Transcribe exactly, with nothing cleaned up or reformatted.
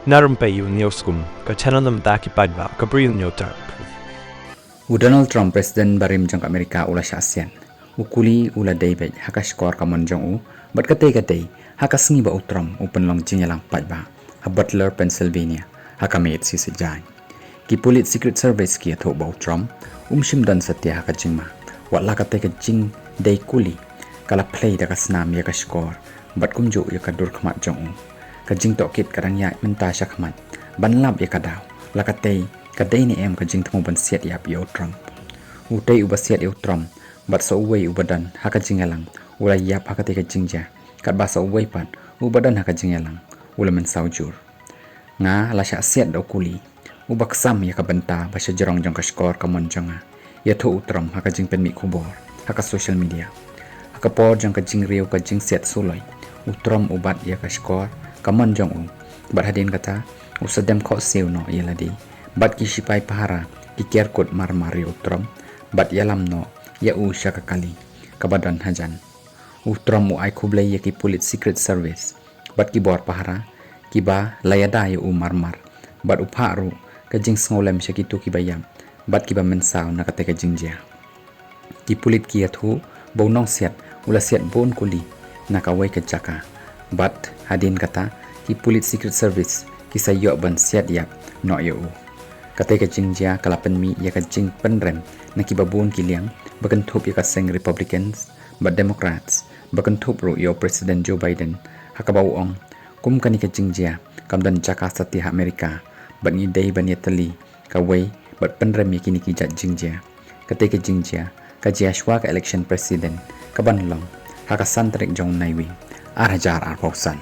Na rympei ïa u Newsroom, ka channel na bynta ki paidbah, ka Bri Newsroom. U Donald Trump, President barim jong ka Amerika, u la shah siat. U kuli u la dei beit ha ka shkor ka mon jong u, bad katei ka dei ha ka sngi ba u Trump u pynlong jingïalang paidbah ha Butler, Pennsylvania, ha ka miet shi saitjaiñ. Ki pulit Secret Service ki ïathuh ba u Trump um shym don satia ha ka jingma, wat la katei ka jingdei kuli ka la plie da ka snam ïa ka shkor bad kumjuh ïa ka dur khmat jong u. Ka jingtohkit ka dang ïaid mynta shakhmat ban lap ïa ka daw la katei ka dei ne em ka jingthmu ban siat ïap ïa u Trump. Utei uba siat ïa u Trump bad sa uwei uba don ha ka jingïalang u la ïap ha katei ka jingjia, katba sa uwei pat uba don ha ka jingïalang u la mynsaw jur. Nga la shah siat da u kuli uba ksam ïa ka bynta ba shajrong jong ka shkor ka mon jong nga, ïathuh u Trump ha ka jingpynmih khubor ha ka social media. Ha ka por jong ka jingriew ka jingsiat suloi, u Trump u bat ïa ka shkor ka mon jong u, bad hadien kata u sa dem khohsiew noh ïa lade bad ki shipai pahara ki kiar kut marmar ïa u Trump bad ïalam noh ïa u sha ka kali kaba don hajan. U Trump u ai khublei ïa ki pulit Secret Service bad ki bor pahara kiba la ïada ïa u marmar, bad u phah ruh ka jingsngewlem sha kito kiba ïap bad kiba mynsaw na katei ka jingjia. Ki pulit ki ïathuh ba u nongsiat u la siat bun kuli na kawei ka jaka, bad hadien kata ki pulit Secret Service ki sa ïoh ban siat ïap noh ïa u. Katei ka jingjia ka la pynmih ïa ka jingpynrem na kiba bun ki liang, ba kynthup ïa ka seng Republicans bad Democrats, ba kynthup ruh ïa u President Joe Biden, ha kaba u ong, kum kane ka jingjia kam don jaka satia ha Amerika, bad ngi dei ban ïatylli kawei bad pynrem ïa kine ki jait jingjia. Katei ka jingjia ka jia shuwa ka election president kaban long ha ka san tarik jong u Naiwieng ar hajar arphew san.